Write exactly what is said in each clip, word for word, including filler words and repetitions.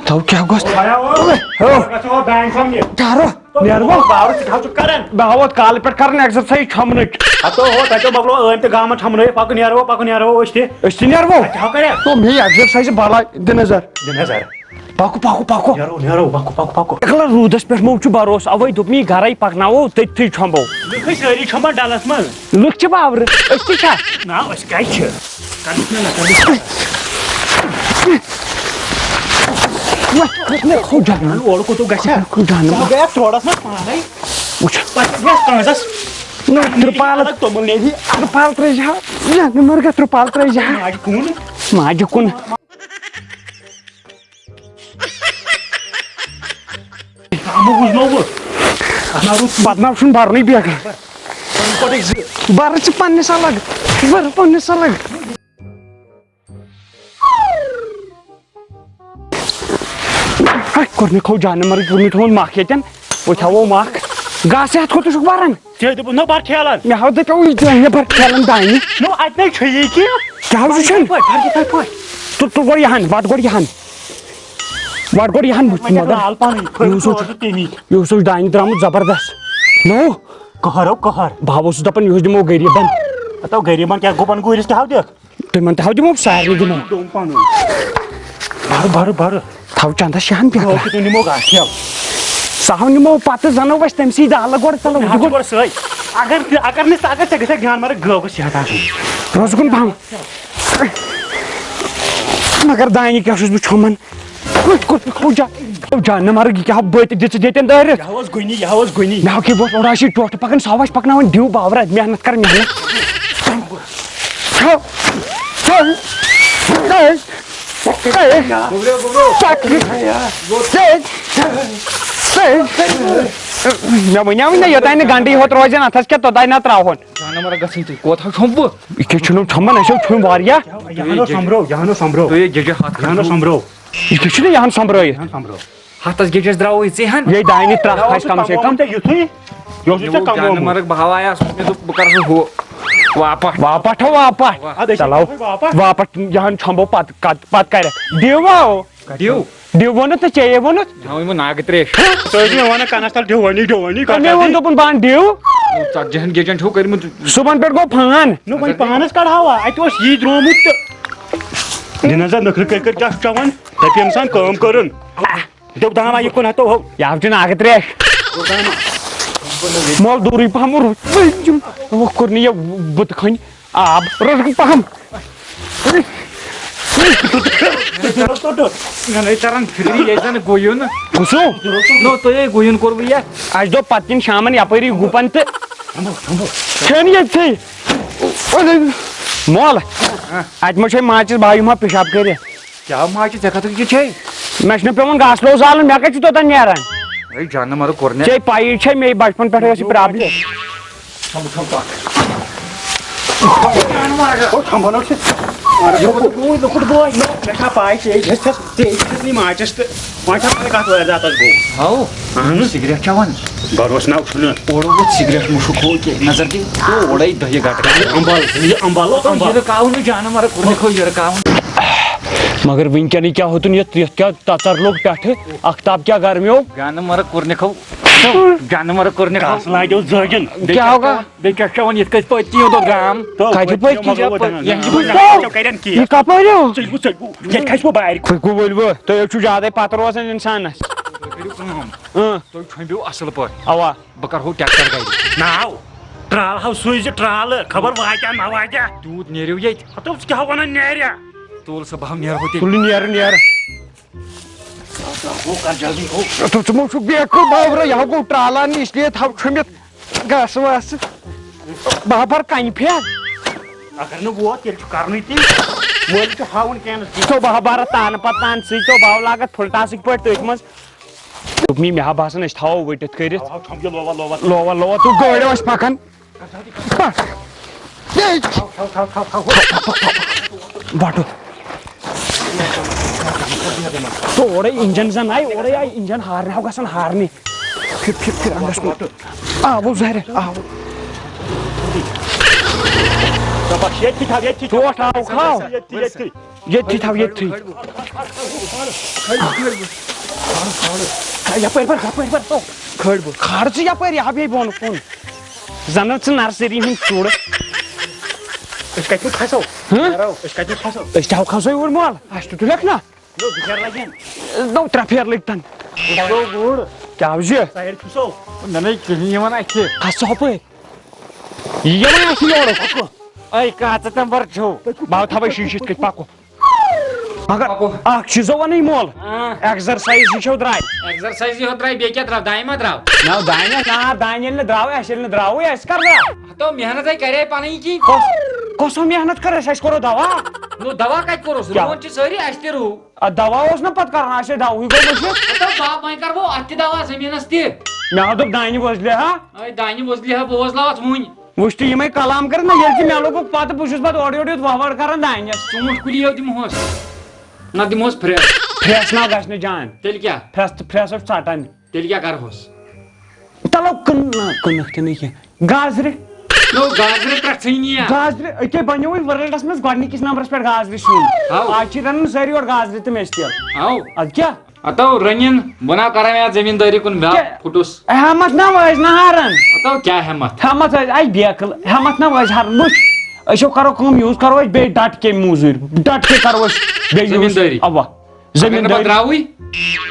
تو کیٛاہ گوٚژھ؟ بیا ہو۔ ہو۔ گژھو بینک سمنہِ۔ کیٛاہ رو؟ نیرو۔ باورٕ ژٕ کیٛاہ چھُکھ کران؟ بہٕ ہاوتھ کالہٕ پٮ۪ٹھ کران exercise چھۄمبنٕچ۔ ہتو ہو، تتیو مۄکلو ٲمۍ تہِ گامہٕ چھۄمبنٲیِتھ، پکو نیرو، پکو نیرو أسۍ تہِ۔ أسۍ تہِ نیرو۔ کیٛاہ کرے؟ تو مے exercise بلاے دِ نظر۔ دِ نظر۔ پکو، پکو، پکو۔ نیرو، نیرو، پکو، پکو، پکو۔ اکلا روٗدس پٮ۪ٹھ مو چھُ بھروسہٕ، اوے دوٚپ مے گرے پکناوو، تٔتھی چھۄمبو۔ لُکھ ہے سٲری چھۄمبان ڈلس منٛز۔ لُکھ چھِ باورٕ، أسۍ تہِ چھا؟ نا، أسۍ کتہِ چھِ؟ کتھ نہ، نہ، کتھ نہ۔ وۄتھ، وۄتھ، مےٚ کھوٚو جانہٕ۔ اورٕ کوٚت گژھِ؟ کھوٚو جانہٕ۔ ژٕ گٔیکھ تھوڑا سا پانے۔ وٕچھ۔ پتہٕ گژھِ کنزس۔ نہ، ترپال۔ الگ توٚمُل نیرِ۔ ترپال ترٲے زِ ہا۔ جانہٕ مرگا ترپال ترٲے زِ ہا۔ ماجہِ کُن۔ ماجہِ کُن۔ کامہٕ بوٗزنو بہٕ۔ اَتھ نہ روٗد۔ پتہٕ نہ چھُنہٕ برنٕے بیکار۔ پَنٕنۍ پٲٹھۍ زٕ۔ بَرٕ ژٕ پننِس الگ۔ بَرٕ پننِس الگ۔ ہے، کوٚر مےٚ کھو جانہٕ مرٕگ، کوٚر مےٚ تھوٚومُت مَکھ ییٚتٮ۪ن۔ وۄنۍ تھاوو مَکھ۔ گاسہٕ ہٮ۪تھ کوٚت چھُکھ بَران؟ ژےٚ دوٚپُتھ نہ بَر ٹھیلَن۔ مےٚ ہاو دَپیو یہِ ژےٚ مےٚ بَر ٹھیلَن دانہِ۔ نو، اَتہِ نَے چھُ یہِ کینٛہہ۔ کیٛاہ حظ چھُ؟ بَر یِتھَے پٲٹھۍ، بَر یِتھَے پٲٹھۍ۔ تُل، تُل گۄڈٕ یہِ ہَن، وَٹ گۄڈٕ یہِ ہَن۔ وَٹ گۄڈٕ یہِ ہَن بٕتھِ وۄنۍ مگر۔ لال پَنٕنۍ، یہِ اوس، تٔمی۔ یہِ اوس دانہِ درٛامُت زبردست۔ نو۔ قہر ہو قہر۔ بہٕ ہا اوسُس دَپان یِہُس دِمو غریٖبَن۔ ہَتو غریٖبَن کیٛاہ گُپَن گوٗرِس کیٛاہ ہاو دِکھ؟ تِمَن تہِ ہاو دِمو سارنٕے دِمو۔ دوٚم پَنُن۔ بَر، بَر، بَر۔ تھاو چَندَس شیٚہَن پٮ۪ٹھ۔ اوکے، تُہۍ نِمو گاسہٕ ٹھیلہٕ۔ سُہ ہاو نِمو پَتہٕ زَنو أسۍ تٔمۍ سٕے دالہٕ گۄڈٕ تَلو۔ مےٚ ہاو چھُ گۄڈٕ سۄے۔ اگر تہِ، اگر نہٕ ژٕ، اگر ژےٚ گژھِ جان مَرٕ گٲو گٔژھ صحت آسُن۔ روزٕ کُن پَہَم۔ مگر دانہِ کیٛاہ چھُس بہٕ چھۄمبان؟ کوٚت، کوٚت، کوٚت جا-، کوٚت جانہٕ مرگ، یہِ کیٛاہ بٔتۍ دِژٕتھ ییٚتٮ۪ن دٲرِتھ؟ یہِ ہا اوس گُنی، یہِ ہا اوس گُنی۔ مےٚ ہا کہِ بہٕ اوسُس اورٕ آسہِ ٹوٹھ پکان، سُہ ہا آسہِ پکناوان، دِیِو باورٕ، محنت کر محنت۔ مےٚ ؤنیٛاوٕے نہ، یوٚتانۍ نہٕ گنڈٕے ہوت روزن اتھس کینٛہہ، توٚتانۍ نہ ترٛاوہون۔ جانہٕ مرگ گژھن تُہۍ، کوتاہ چھۄمبہٕ بہٕ؟ یہِ کیٛاہ چھُنہٕ چھۄمبان، اَسہِ چھُ چھُمبۍ واریاہ۔ یہِ ہن اوس سۄمبرو، یہِ ہن اوس سۄمبرو۔ تُہۍ ہے گِجہِ ہتھ یہِ ہن اوس سۄمبرو۔ یہِ کیٛاہ چھُنہٕ یہِ ہن سۄمبرٲیِتھ؟ یہِ ہن سۄمبرو۔ ہتس گِجس درٛاوٕے ژےٚ ہن۔ یے دانہِ ترٛکھ آسہِ کم سے کم۔ ژےٚ یُتھُے، یہِ اوسُے ژےٚ کمومُت۔ جانہٕ مرگ بہاوایس، مےٚ دوٚپ بہٕ کرٕ سُہ ہُہ واپٹ۔ واپٹ ہو واپٹ۔ اَدٕ أسۍ چلاو۔ کرو واپٹ۔ واپٹ یہِ ہن چھۄمبو پتہٕ کت-، پتہٕ کرکھ۔ ڈِو آو۔ ڈِو؟ ڈِو ووٚنُتھ تہٕ ژےٚ یے ووٚنُتھ؟ ہاو یِمو ناگہٕ تریش۔ تُہۍ ٲسِو مےٚ ونان کنس تل ڈِو ؤنی، ڈِو ؤنی، تہٕ مےٚ ووٚن دوٚپُن بہٕ انہٕ ڈِو۔ ژتجی ہن گِجن چھُو کٔرمٕژ۔ صُبحن پٮ۪ٹھ گوٚو فان۔ نہ، وۄنۍ پانس کڑہاوا، اتہِ اوس یی درٛامُت تہٕ۔ دِ نظر نٔکھرٕ کٔرۍ کٔرۍ کیٛاہ چھُ چٮ۪وان؟ دپہِ انسان کٲم کٔرٕن۔ دوٚپ داما یہِ کُن ہتو ہو۔ یہِ ہاو چھُ ناگہٕ تریش۔ مول دوٗرٕے پہم روٗد۔ وۄنۍ کوٚر نہٕ یہِ بُتہٕ کھٔنۍ۔ آب روٚٹ پہم۔ مےٚ نَے تران فِکرِ، ییٚتہِ زَن گوٚیُن۔ کُسو؟ نو، تۄہے گوٚیُن کوٚروٕ یَتھ۔ اَسہِ دوٚپ پَتہٕ کِنۍ شامَن یَپٲری گُپَن تہٕ کھیٚن ییٚتھٕے۔ مول، اَتہِ ما چھے ماچِس، بہٕ یِمہٕ ہا پِشاب کٔرِتھ۔ کیٛاہ ماچِس، ژےٚ کَتھ کیٛاہ چھے؟ مےٚ چھُنہٕ پٮ۪وان گاسہٕ لوٚو زالُن، مےٚ کَتہِ چھُ توٚتام نیران؟ ہے، جانہٕ مَرٕ کوٚر نے۔ ژےٚ پَیی چھے، مےٚ بَچپَن پٮ۪ٹھٕے ٲس یہِ پرٛابلِم۔ ہو، تھمبن اوس یہِ۔ یہِ لۄکُٹ بوے، لۄکُٹ بوے۔ مےٚ چھا پاے، ژےٚ چھَس، ژےٚ چھَس نہٕ ماچس تہٕ وۄنۍ چھا پاے کتھ وٲرۍ راتس گوٚو؟ ہاو، اہن۔ سگریٹ چٮ۪وان۔ بروس ناو چھُنہٕ۔ اورٕ ووت سگریٹ مُشُک ہو کہِ نظر دِ۔ تو اورے دۄیہِ گٹہٕ۔ امبل، یہِ امبل، تو امبل۔ یہِ رُکاوُن نہٕ جانور، کوٚر نہٕ کھو یہِ رُکاوُن۔ مگر وٕنکیٚنٕے کیٛاہ ہوتُن یتھ، یتھ کیٛاہ تژر لوٚگ پٮ۪ٹھٕ؟ اختاب کیٛاہ گرمیو؟ جانور کوٚر نہٕ کھو۔ جانور کوٚر نہٕ کھو۔ کس لایٹو زٲگِن۔ کیٛاہ ہوگا؟ بیٚیہِ کیٛاہ چھُ چٮ۪وان یِتھ کٔنۍ پٔتۍ کِنۍ یوٚت گرام؟ تو کَتہِ پٔتۍ کِنۍ؟ یَپٲرۍ کِنۍ؟ ژٕ گوٚو ؤلِو، ژٕ گوٚو، ژٕ گوٚو۔ یہِ کَپٲرۍ ہیوٗ؟ ژٕ گوٚو، ژٕ گوٚو۔ ییٚتہِ کھسہِ بہٕ بارِ۔ تُہۍ گوٚو ؤلِو، تُہۍ حظ چھِو زیادَے پَتہٕ روزان اِنسانَس۔ تُہۍ کٔرِو کٲم۔ اۭں۔ تُہۍ چھۄمبِو اَصٕل پٲٹھۍ۔ اَوا۔ بہٕ کَرٕہو ٹرٛیکٹَر گَرِ۔ ناو۔ ٹرٛال ہاو سوٗزِ ٹرٛالہٕ، خبر واتیٛا نہ واتیٛا۔ تیوٗت نیرِو ییٚتہِ۔ ہَتو ژٕ کیٛاہ وَنان نیرِ؟ تُل سا، بہٕ ہاو نیرہو تیٚلہِ۔ تُلِو نیرٕ، نیرٕ۔ ہو، کر جلدی، ہو۔ تہٕ ژٕ مہ چھُکھ بیقٕل بابرا، یہِ ہا گوٚو ٹرٛالان، اس لیے تھاو چھوٚمبِتھ۔ گاسہٕ واسہٕ۔ بہٕ ہا بَرٕ کَنہِ پھیٚر۔ اگر نہٕ ووت، تیٚلہِ چھُ کَرنُے تی۔ مٲلۍ چھُ ہاوُن کینٛہہ نہٕ کینٛہہ۔ تو بہٕ ہا بَرٕ تانہٕ پَتہٕ تانہٕ سۭتۍ، تو بہٕ ہا لاگَتھ پھُلٹاسٕکۍ پٲٹھۍ تٔتھۍ منٛز۔ دوٚپمَے، مےٚ ہا باسان، أسۍ تھاوو ؤٹِتھ کٔرِتھ۔ تھاو، تھاو، تھاوو یہِ لووَر، لووَر۔ لووَر، لووَر، تہٕ گٲڑۍ ٲس پَکان۔ پَکھ۔ تھاو، تھاو، تھاو، تھاو، تھاو۔ بَٹُن۔ تورے انجن زن آیہِ، اورے آیہِ انجن ہارنہِ، ہاو گژھان ہارنہِ۔ پھر، پھر، پھر انٛدس کُن۔ آو، زہرِ، آو۔ دَپکھ، ییٚتھی تھاو، ییٚتھی تھاو۔ ٹوٹھ آو، کھاو۔ ییٚتھی، ییٚتھی۔ ییٚتھی تھاو، ییٚتھی۔ یپٲرۍ بَر، یپٲرۍ بَر، تو۔ کھٲڑۍ بہٕ۔ کھار ژٕ یپٲرۍ، یہِ ہا بیٚیہِ بۄن کُن۔ زَنہٕ ژٕ نرسٔری ہُنٛد چُڑ۔ أسۍ کَتہِ کھسو؟ ہہ؟ أسۍ کَتہِ کھسو؟ أسۍ کیٛاہ کھسو یور مول؟ اَسہِ تہِ تُلٮ۪کھ نا۔ نو، زٕ پھیر لَگن۔ نو، ترٛےٚ پھیر لٔگۍ تَن۔ گوٚو گُر۔ کیٛاہ حظ چھُ؟ سایڈ کھسو۔ نہ، نہ، یہِ کِہیٖنۍ یِوان اَتھِ۔ کھس ژٕ ہۄپٲرۍ۔ یہِ یِوان اَتھِ یورُک۔ اے، کَتھ ژٕ تَمہِ وَرٕ چھُو؟ بہٕ ہاو تھاوَے شیٖشِتھ کٔتھۍ پَکو۔ مگر پَکو۔ اَکھ چیٖزو وَنٕے مول۔ آ۔ ایکزرسایز یہِ چھو درٛاے۔ ایکزرسایز یہِ ہوت درٛاے، بیٚیہِ کیٛاہ درٛاو؟ دانہِ ما درٛاو؟ نہ، دانہِ، نہ، دانہِ ییٚلہِ نہٕ درٛاو اَسہِ، ییٚلہِ نہٕ درٛاوٕے اَسہِ کَر درٛاو؟ ہتو محنت ہے کَرے پَنٕنۍ کِنۍ۔ کۄس، کۄسو محنت کٔر اَسہِ؟ اَسہِ کوٚرُو دوا۔ نو دوا کَتہِ کوٚرُس؟ کیٛاہ؟ رُوُن چھِ سٲری، اَسہِ تہِ رُو۔ اَدٕ دوا اوس نہ پَتہٕ کَرُن، اَسہِ ہے دَوہٕے گوٚو مٔشِتھ۔ ہتو با-، وۄنۍ کَرٕ بہٕ اَتھ تہِ دوا زٔمیٖنَس تہِ۔ مےٚ ہا دوٚپ دانہِ وۄزلہِ ہا۔ اے دانہِ وۄزلہِ ہا، بہٕ وۄزلاو اَتھ وُنۍ۔ وٕچھ تہٕ یِمَے کلام کٔرِتھ نہ، ییٚلہِ تہِ مےٚ لوٚگُکھ پَتہٕ، بہٕ چھُس پَتہٕ اورٕ یورٕ یوت وۄہوَر کَران دانٮ۪س۔ ژوٗنٛٹھۍ کُلی یوت دِمہوس، نہ دِمہوس پھرٛٮ۪س۔ پھرٛٮ۪س نہ گژھِ نہٕ جان۔ تیٚلہِ کیٛاہ؟ پھرٛٮ۪س تہٕ پھرٛٮ۪س اوس ژَٹان۔ تیٚلہِ کیٛاہ کَرہوس؟ تَلو کٕن-، نہ، کٕنٕکھ تہِ نہٕ کینٛہہ۔ گازرِ۔ نو، گازرِ ترٛٹھ ژھٕنۍ نہٕ۔ گازرِ، أکے بَنیووُے ورلڈَس منٛز گۄڈٕنِکِس نمبرَس پٮ۪ٹھ گازرِ سیُن۔ ہاو۔ آز چھِ رَنان سٲری یورٕ گازرِ تہٕ مٮ۪ژِ تہِ۔ ہاو۔ اَدٕ کیٛاہ؟ ہتو رٔنِن، بہٕ نا کَران یَتھ زٔمیٖندٲری کُن، مےٚ کیٛاہ؟ پھُٹُس۔ ہٮ۪مَتھ نہ وٲج نہ ہاران۔ ہتو کیٛاہ ہٮ۪مَتھ؟ ہٮ۪مَتھ ٲسۍ اَسہِ بیکٕل، ہٮ۪مَتھ نہ وٲج ہاران۔ وٕچھ، أسۍ چھِو کَرو کٲم، یوٗز کَرو أسۍ بیٚیہِ ڈَٹ کیٚمۍ موٚزوٗرۍ، ڈَٹ کے کَرو أسۍ بیٚیہِ یوٗز۔ زٔمیٖندٲری۔ اَوا۔ اگر نہٕ پَتہٕ زٔمیٖندٲری۔ درٛاوٕے؟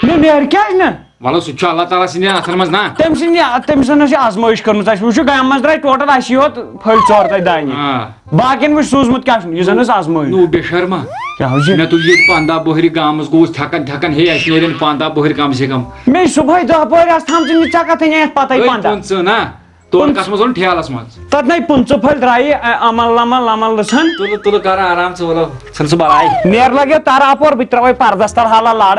نہ، نیرِ کیٛازِ نہٕ؟ وَلہٕ، سُہ تہِ چھُ اللہ تعالیٰ سٕنٛدٮ۪ن اَتھَن منٛز نا۔ تٔمۍ سٕنٛدِ، تٔمۍ سٕنٛز ٲس یہِ آزمٲیِش کٔرمٕژ اَسہِ۔ وٕچھِو، گامہِ منٛز درٛاے ٹوٹل اَسہِ یوت پھٔلۍ ژور تَتہِ دانہِ۔ آ۔ باقین وٕچھ سوٗزمُت کیٛاہ چھُ، یہِ زن ٲس آزمٲیِش۔ نو بے شرما۔ کیٛاہ حظ چھِ؟ مےٚ تُج ییٚتہِ پنٛداہ بۄہرِ گامس، گوٚوُس تھٮ۪کان تھٮ۪کان، ہے، اَسہِ نیرن پنٛداہ بۄہرِ کم سے کم۔ مےٚ چھِ صُبحٲے دَہ بۄہرِ آسہٕ تھامژٕ، مےٚ ژےٚ کتھٕے نہٕ یَتھ پتہٕے أتھۍ پنٛداہ۔ پٕنٛژٕہ نا؟ تورٕ پٕنٛژٕہ۔ کتھ منٛز اوٚن ٹھیلس منٛز؟ تتھ نے پٕنٛژٕہ پھٔلۍ درٛایہِ، اَ-، عمل عمل عمل لٔژھن۔ تُلہٕ تُلہٕ کر آرام ژٕ، وَلہٕ ژھٕن سُہ بلاے۔ نیر لگیو تارٕ اپور، بہٕ تہِ ترٛاوے پردس تل حالہ لڑ۔